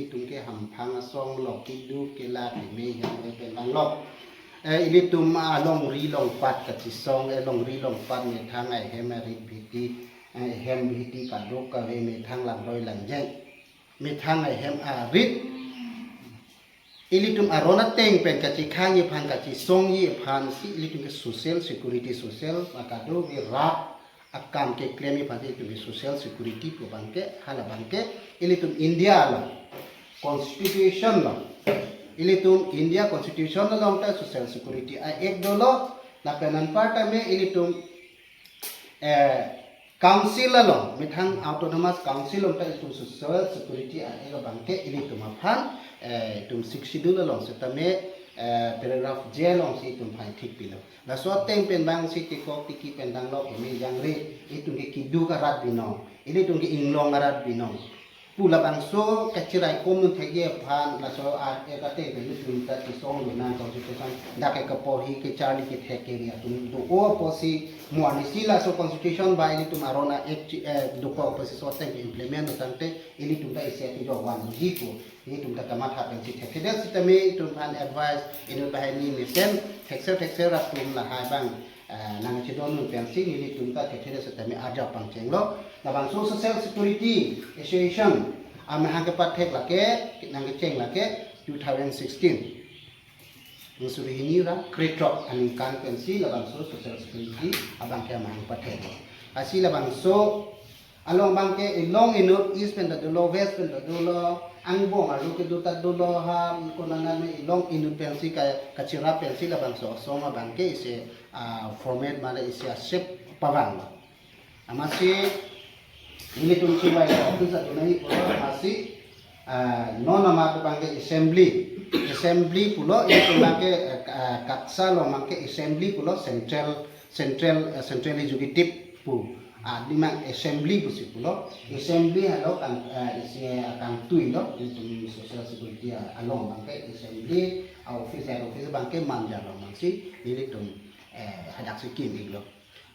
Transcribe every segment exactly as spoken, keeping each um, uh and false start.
Ilitum ke hamphang asong lo, kedo kela keme hem le pen lang lo. Eh, ilitum alongri longpat kachesong, eh, longri longpat methang ahem arit bhiti, eh, hem bhiti kadokave methang langroi langjeng. Methang ahem arit. Ilitum aron ateng pen kachekhangji aphan kachesongji aphan si ilitum ke social security, social akadokave rat akam keklemji aphan si ilitum ke social security pu abangke, hala abangke ilitum India along constitution along, ilitum India constitution along ta social security a-act dolo, lapen anparta me ilitum, eh, council along, methang autonomous council along ta itum social security a-act abangke ilitum aphan, eh, itum sixth schedule along setame, eh, paragraph J along si itum aphan thik pilo. Laso ateng pen abang si chekok tiki pen dang lo keme jangre, itum ke kedo arat binong, ilitum ke inglong arat binong. Pu labangso kachiraikom thekji aphan laso a-act ateng pen ilitum ta chesong lonang constitution, dak ke kaporhi kecharli kethek keri atum do-o apotsi mo arnisi laso constitution ba ilitum aron a-act chi-, eh, dokok apotsi laso ateng implement do tangte ilitum ta isi ati jo wan ji pu. Ilitum ta kamatha pensi thekthedet setame itum aphan advice inut banghini mesen thekser thekser atum lahai abang, eh, nangchedondun pensi nelitum ta thekthedet setame arjap pangchenglo. Labangso Social Security Association amahang kepathek lake, nangkecheng lake two thousand sixteen. Suri hini ra krethrok aningkan pensi labangso Social Security abangke amahang pathek. Lasi labangso along abangke along inut East pen ta dolo, West pen ta dolo, angbong arlo kedo ta dolo ha, konat me along inut pensi ka, kachirap pensi labangso asong abangke isi, ah, format mane isi asep pavanglo. Amatsi nelitum chingvai office adonai pulo, amatsi, ah, non amat abangke assembly, assembly pulo, ilitum abangke, eh, ah, KATSA along abangke assembly pulo, central, central, eh, central executive pu. Ah, di abang assembly pusi pulo, assembly halo kan, eh, isi akangtui lo, ilitum social security, ah, along abangke assembly, ah, office, head office abangke Manja along abangsi nelitum, eh, hadak si kim-iklo.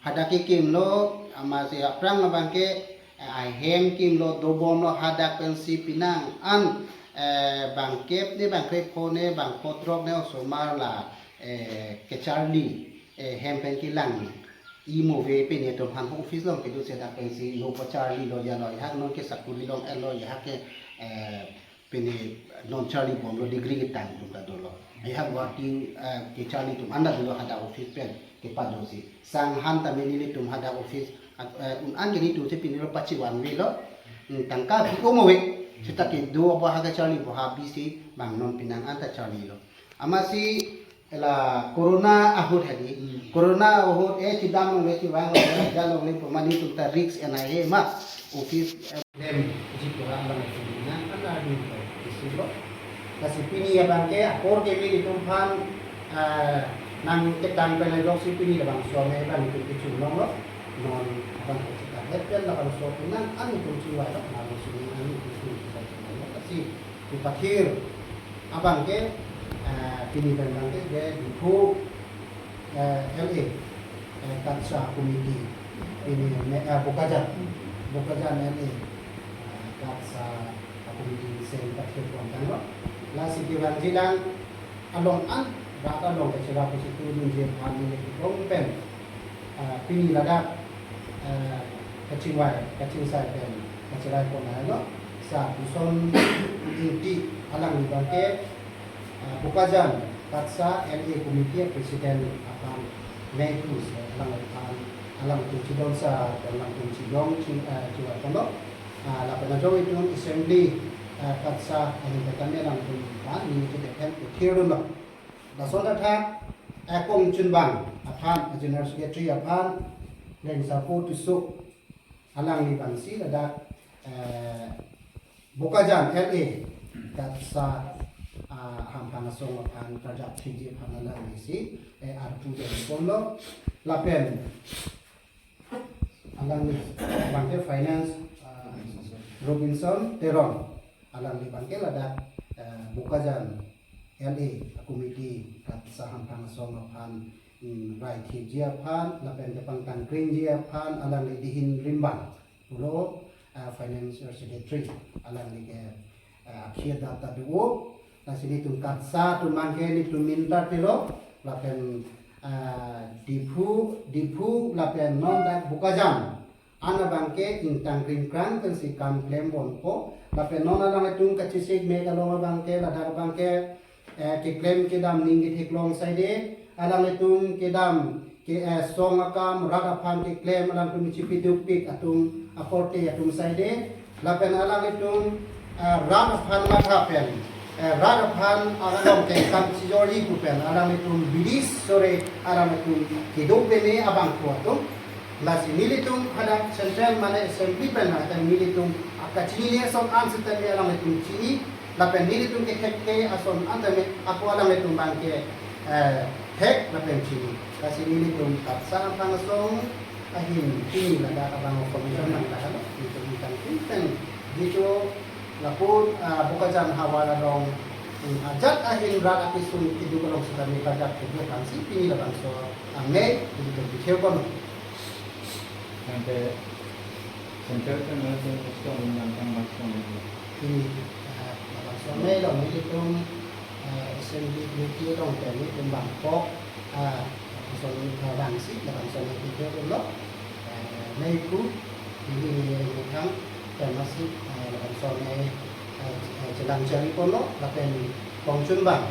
Hadak kekimlo, amatsi aphrang abangke, eh, ahem kimlo, dobomlo, hadak pensi penang an, eh, bang kep ne, bang krepho ne, bang photrok ne osomar la, eh, kecharli, eh, hem pen kelang. Imo ave pini atum aphan office along kedo si hadak pensi lo pacharlilo jalo, ihak non ke sakuri long-etlo, ihak ke, eh, pini non charlibomlo, degree ketang atum ta dolo. Ihak Guwahati, eh, kecharli atum anta dolo hadak office pen kepado si. Sanghan tame nelitum hadak office, eh, un-an ke nelitum si pini lo pachivanvelo. Hmm, tangka pi-o mo ave. Seta kedo abo ha kecharli abo ha bisi bang non penang anta charlilo. Amatsi la corona ahut hadi. Hmm. Corona ahut, eh, chedam longle, chevang longle, ja longle pu ma nelitum ta risk enai he ma office, eh, dem ji pu ra alam itu na, kan adu isi lo. Lasi pini abangke apor keme nelitum aphan, eh, nangketang pen ajoksi pini labangso me abang nelitum kechun longlo. Non abang kechun ta het pen labangso penang an nelitum chingvai lo, labangso penang an nelitum chingvai lo. Lasi kepathir abangke, eh, pini pen abangke ke Diphu, eh, L A, eh, KATSA committee, pini me, eh, Bokajan, Bokajan L A, eh, KATSA committee mesen pathir pon tanglo. Lasi kevangjilang along an, rat along kachirap kachitudunji aphan neli kebong pen, ah, pini ladak, ah, kachingvai, kachingsai pen, kachirai pon helo, sa Bhusan Ingti alangli abangke, ah, Bokajan KATSA L A committee president aphan, me pu si alangphan, alangtum chedon sa, alangtum chedon, ching, ah, chingvai ponlo, ah, lapen ajok itum assembly, ah, KATSA ahin tame alangtum aphan, neli chedephen kuthir dunlo. Lason athak, eh, kongchunbang aphan, eh, General Secretary aphan, Rengsapo Tisso, alangli abangsi ladak, eh, Bokajan L A, KATSA, ah, hamphang asong aphan karjap thekji aphan alangli si, eh, arpu jai ponlo, lapen alangli abangke finance, ah, Robinson Teron, alangli abangke ladak, eh, Bokajan L A committee KATSA hamphang asong aphan, mm, rai thekji aphan, lapen kepangtang krengji aphan, alangli dihin rimbang pulo, eh, financial secretary, alangli ke, eh, Share data do. Lasi nelitum KATSA atum abangke nelitum minta pilo, lapen, ah, Diphu, Diphu, lapen non dak Bokajan an abangke ingtang kringkrang pensi kam klem ponpo, lapen non alanglitum kachesik mek along abangke, ladak abangke, eh, keklem kedam ning ketheklong saide, alanglitum kedam ke, eh, song akam, rat aphan keklem, alanglitum chipidukpik atum, akorte atum saide, lapen alanglitum, eh, rat aphan matha pen, eh, rat aphan along ke kam chijorji pu pen, alanglitum bidi sore, alanglitum kedo peme abangphu atum. Lasi nelitum hadak central mane assembly pen hadak nelitum akachinine ason an setame alanglitum chini, lapen nelitum kethekthe ason an tame ako alanglitum abangke, eh, thek lapen chini. Lasi nelitum KATSA aphan asong ahin chini ladak abang commission nang lahalo, nelitum ingtang kringkrang. Jitu lapu, ah, Bokajan havar along, hmm, ajat ahin rat apisun keduk along setame kajak keduk aphansi pini labangso amei nelitum pithe kono. Ante central pen nelitum asong nangkang bangso amei. Pini, ah, labangso amei along nelitum, ah, assembly committee along pen nelitum bangkok, ah, asong, ah, bangsi labangso amei pithe kono. Ah, mei ku, neli neli nangkang pen masi, ah, labangso amei, ah, ah, chelang chari kono, lapen kongchun abang,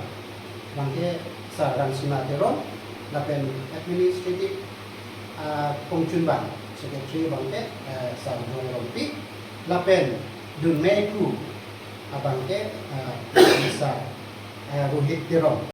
abangke Sar Rangsima Teron, lapen administrative, ah, kongchun abang, secretary abangke, ah, Sar Joy Rongpi, lapen dun mei ku abangke, ah, Sar, ah, Rohit Teron.